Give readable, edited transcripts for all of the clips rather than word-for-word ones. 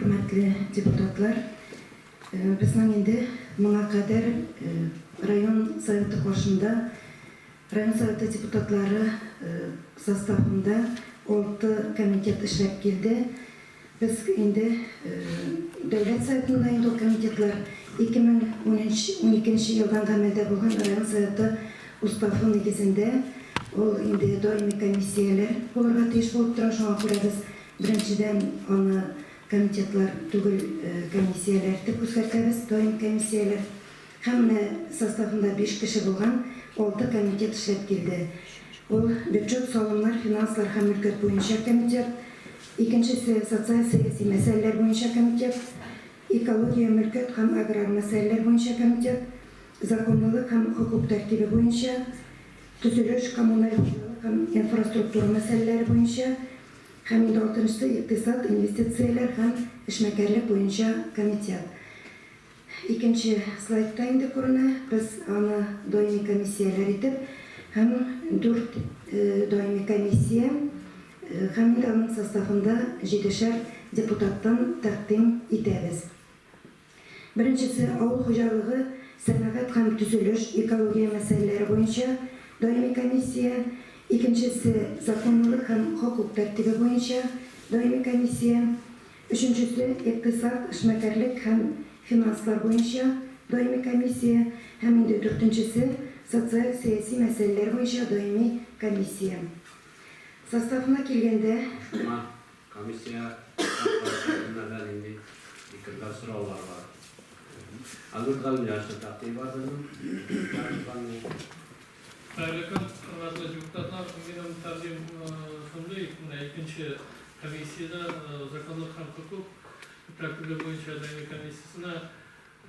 Хөрмәтле депутатлар, безнең инде моңа кадәр район Советы каршында район Советы депутатлары составында алты комитет эшләп килде. Без инде Дәүләт Советында инде ул комитетлар 2013-12 елдан гамәлдә булган район Советы Уставы нигезендә ул инде даими комиссияләр булырга тиеш булып тора. Шуңа күрә без, беренчедән, аны комитетлар түгел, комиссияләр дип үзгәртәбез, даими комиссияләр. Һәм менә составында биш кеше булган алты комитет эшләп килде. Ул, бюджет, салымнар, финанслар һәм мөлкәт буенча комитет, икенчесе, социаль-сәяси мәсьәләләр буенча комитет, экология, мөлкәт һәм аграр мәсьәләләр буенча комитет, законлылык һәм хокук тәртибе буенча, төзелеш, коммуналь хуҗалык һәм инфраструктура мәсьәләләре буенча һәм инде алтынчысы, икътисад, инвестицияләр һәм эшмәкәрлек буенча комитет. Икенче слайдта инде күренә, без аны даими комиссияләр итеп һәм дүрт даими комиссия һәм инде аның составында җидешәр депутаттан тәкъдим итәбез. Беренчесе, авыл хуҗалыгы, сәнәгать һәм төзелеш, экология мәсьәләләре буенча даими комиссия, икенчесе, законлылык һәм хокук тәртибе буенча даими комиссия, Өченчесе, икътисад, эшмәкәрлек һәм финанслар буенча даими комиссия һәм инде дүртенчесе, социаль-сәяси мәсьәләләр буенча даими комиссия. Составына килгәндә. Шуңа комиссия составы кемнәрдә нинди фикерләр, сораулар бар? Альберт Галимҗановичның тәкъдиме бар безнең. Хәерле көн, хөрмәтле депутатлар! Минем тәкъдим шундый, менә икенче комиссиядә законлык һәм хокук тәртибе буенча даими комиссиясенә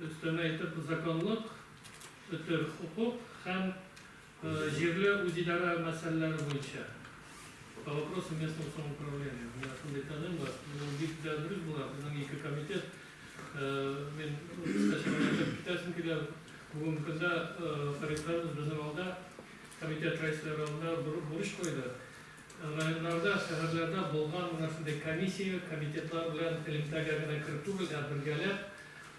өстәмә итеп законлык, өтер хокук һәм җирле үзидарә мәсьәләләре буенча, по вопросам местного самоуправления. Менә шундый тәкъдим бар. Бу бик тә дөрес була. Безнең ике комитет, мин кыскача гына әйтеп китәсем килә. Бүгенге көндә Фәрит Хәмитов безнең алда, комитет рәисләре алдында бурыч куйды. Районнарда, шәһәрләрдә булган менә шундый комиссия, комитетлар белән элемтәгә генә кереп түгел, ә бергәләп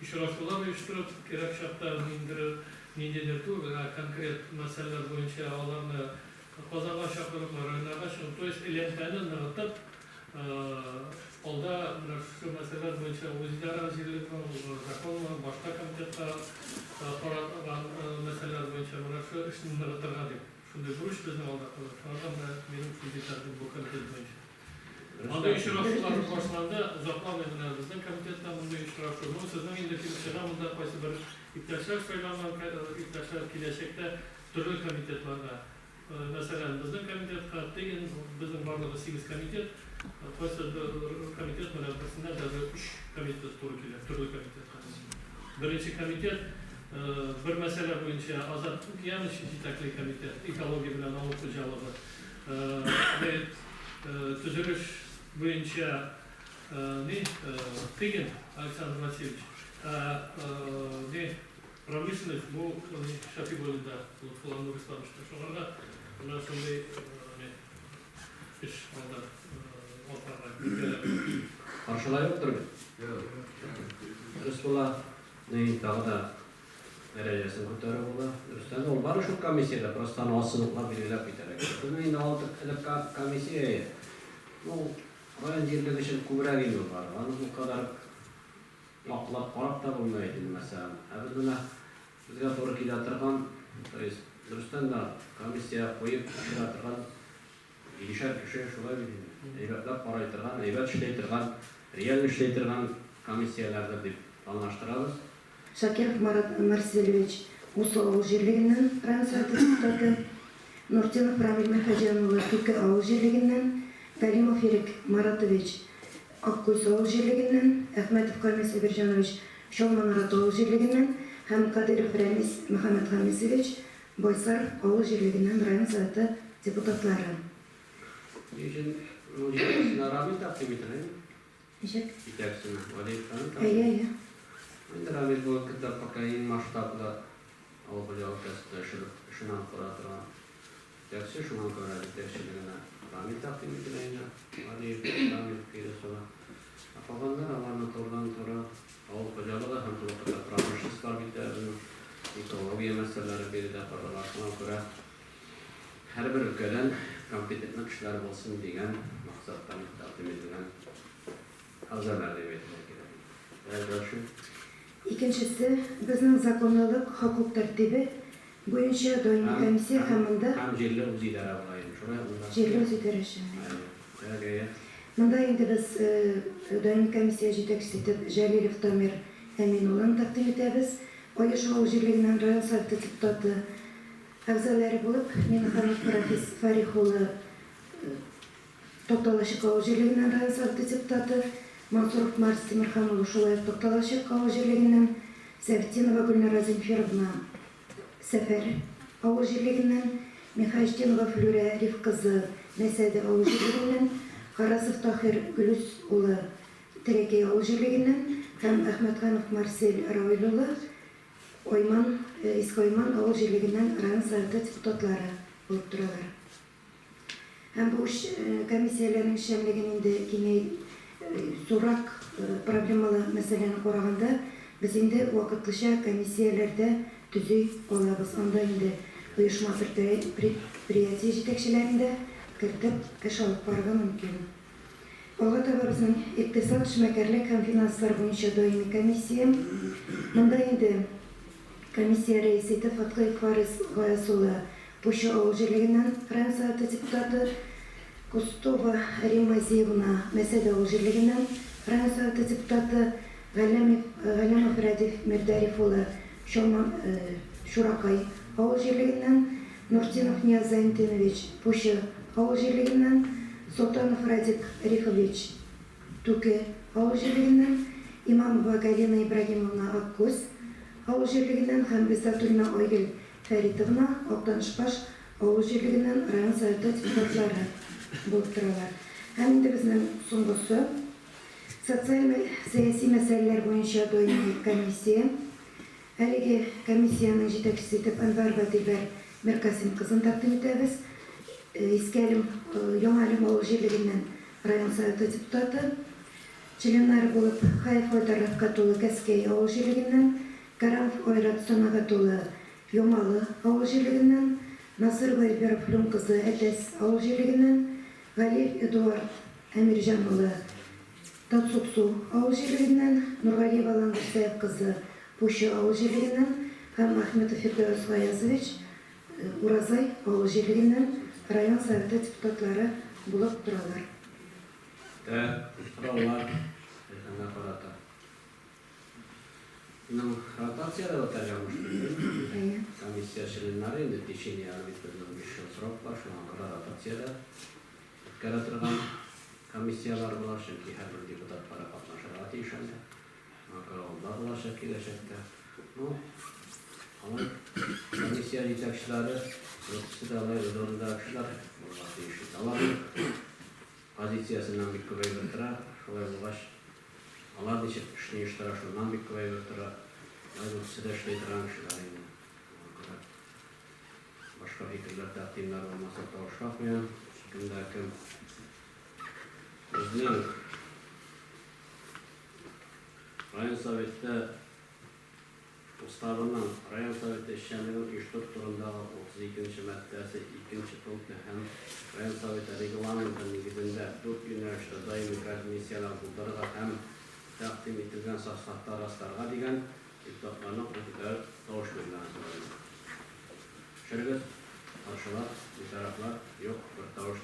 очрашулар оештырып, кирәк чакта ниндидер, ниндидер түгел, ә конкрет мәсьәләләр буенча аларны Казанга чакырып, районнарга чыгып, то есть элемтәне ныгытып, Алда менә шушы мәсьәләләр буенча үзидарә җирлегенең законмы, башка комитетка караган мәсьәләләр буенча менә шушы эшне ныгытырга дип шундый бурыч безнең алда куелды. Шуңарга менә минем шундый тәкъдим бу комитет буенча. Андый очрашулар башланды, озакламый менә безнең комитетта мондый очрашу. Ну, сезнең инде килеп чыга монда кайсыбер иптәшләр сайланган иптәшләр киләчәктә төрле комитетларга. Мәсәлән, безнең комитетка, теген, безнең барлыгы сигез комитет, кайсы бер комитет менә берсенә даже өч комитет туры килә, төрле комитетка. Беренче комитет бер мәсьәлә буенча Азат Киянович җитәкли комитет, экология белән авыл хуҗалыгы, төзелеш буенча ни, Тыгин Александр Васильевич, ә ни, Промышленность бу Шәфигуллин да Лотфулла Нурисламович та. Шуңарга менә шундый эш алда алгарга бергәләп. Каршылар юктыр бит? Юк. Дөрес була. Ни, тагы да дәрәҗәсен күтәрү була. Дөрестән дә, ул бары шул комиссиядә, просто аны ассызыклап билгеләп китәргә кирәк. Безнең инде алты элек комиссия иде. Ну, район җирлеге өчен күбрәк инде ул бары. Аны ул кадәр Ваклап карап та булмый инде, мәсәлән. Ә без менә безгә туры килә торган, то есть, дөрестән дә, комиссиягә куеп тикшерә торган җидешәр кеше, шулай бит инде. Әйбәтләп карый торган, әйбәт эшли торган, реально эшли торган комиссияләрдер дип планлаштырабыз. Шакиров Марат Марселевич, Усы авыл җирлегеннән район Советы депутаты, Нуртдинов Рамил Мирхаҗан улы, Күке авыл җирлегеннән, Галимов Ирек Маратович, Аккүз авыл җирлегеннән, Әхмәтов Камил Сабирҗанович, Чалманарат авыл җирлегеннән һәм Кадыйров Рәмис Мөхәммәтхамисович, Байсар авыл җирлегеннән район Советы депутатлары. Ни өчен ул җитәкчене Рамил тәкъдим ителә инде? Ничек? Җитәкчене Вәлиев Рамил тәкъдим Әйе, әйе. Инде Рамил бүгенге көндә пока иң масштаблы авыл хуҗалык өлкәсендә эшен алып бара торган Җитәкче, шуңа күрә җитәкчелегенә Рамил тәкъдим ителә инде. Галиев, Рамил Фирис улы. Ә калганнар аларны турыдан. торырга. Шуңа күрә һәрбер өлкәдән компетентлы кешеләр булсын дигән максаттан тәкъдим ителгән әгъзалар дип әйтергә кирәк. Ә дальше? Икенчесе, безнең законлылык, хокук тәртибе буенча даими комиссия һәм монда Һәм җирле үзидарә була инде, шулай монда. Җирле үзидарә эшчәнлеге. Әйе. Так, әйе. Монда инде без даими комиссия җитәкчесе итеп Җәлилов Дамир Әмин улын тәкъдим итәбез. Аеш авыл җирлегеннән район Советы депутаты әгъзалары булып Минханов Рафис Фарих улы, Такталачык авыл җирлегеннән район Советы депутаты, Мансуров Марс Тимерхан улы шулай ук Такталачык авыл җирлегеннән, Сәфтинова Гөлнара Зинфировна Сәфәр авыл җирлегеннән, Михаҗетдинова Флүрә Риф кызы Мәсәде авыл җирлегеннән, Харасов Таһир Гөлүс улы Терәкәй авыл җирлегеннән һәм Әхмәтханов Марсель Равил улы Айман, Иске Айман авыл җирлегеннән район Советы депутатлары булып торалар. Һәм бу комиссияләрнең эшчәнлеген инде киңәй, зуррак проблемалы мәсьәләне караганда, без инде вакытлыча комиссияләр дә төзи алабыз. Анда инде оешма предприятие җитәкчеләрен дә кертеп эш алып барырга мөмкин. Алга таба безнең икътисад, эшмәкәрлек һәм финанслар буенча даими комиссия. Монда инде комиссия рәисе итеп Фаткыев Фарис Гаяз улы, Пучы авыл җирлегеннән район Советы депутаты, Кустова Римма Зиевна, Мәсәде авыл җирлегеннән район Советы депутаты, Галләмев, Галләмов Рәдиф Мирдариф улы, Чалман, Чуракай авыл җирлегеннән, Нуртдинов Нияз Зайнтинович, Пучы авыл җирлегеннән, Солтанов Радик Рифович, Түке авыл җирлегеннән, Имамова Галина Ибрагимовна, Аккүз авыл җирлегеннән һәм Гыйззәтуллина Айгөл Фәритовна, Актанышбаш авыл җирлегеннән район Советы депутатлары булып торалар. Һәм инде безнең соңгысы, социаль сәяси мәсьәләләр буенча даими комиссия. Әлеге комиссиянең җитәкчесе итеп Әнвәрова Дилбәр Миркасыйм кызын тәкъдим итәбез. Иске Әлем, Яңа Әлем авыл җирлегеннән район Советы депутаты. Членнары булып Хаев Айдар Рәфкать улы Кәскәй авыл җирлегеннән, Кәрамов Айрат Санагать улы Йомалы авыл җирлегеннән, Насырова Эльвира Флүн кызы Әтәс авыл җирлегеннән, Галиев Эдуард Әмирҗан улы Татсуксу авыл җирлегеннән, Нургалиева Ландыш Сәяп кызы Пучы авыл җирлегеннән һәм Ахметов Фирдәвес Гаязович Уразай авыл җирлегеннән район Советы депутатлары булып торалар. Так, сораулар Рәйханга карата. Ну, ротация дә үтәргә мөмкин. Әйе. Комиссия членнары инде течение, аны бит безнең 5 ел срок бар, шуңа күрә ротация дә үткәрә торган комиссияләр була, чөнки һәрбер депутат бара катнашырга тиеш анда. Шуңа күрә ул да булачак киләчәктә. Ну, алар комиссия җитәкчеләре, дүртесе дә алай үз урынында кешеләр булырга тиеш. Аларның позициясеннән бик күп әйбер тора, шулай булгач, алар ничек эшне оештыра, шуннан бик күп әйбер тора. Алар дүртесе дә эшли торган кешеләр инде. Шуңа күрә башка фикерләр, тәкъдимнәр булмаса, тавышка куям. Кем дә кем безнең район Советы Уставының район Советы эшчәнлеген оештыру турындагы 32 маддәсе 2 пункты һәм район Советы регламенты нигезендә дүрт юнәлештә даими комиссияләр булдырырга һәм тәкъдим ителгән составта расларга дигән депутатларның кул күтәреп тавыш бирүләрен сорыйм. Төшерегез, каршылар, битарафлар юк, бер тавыш.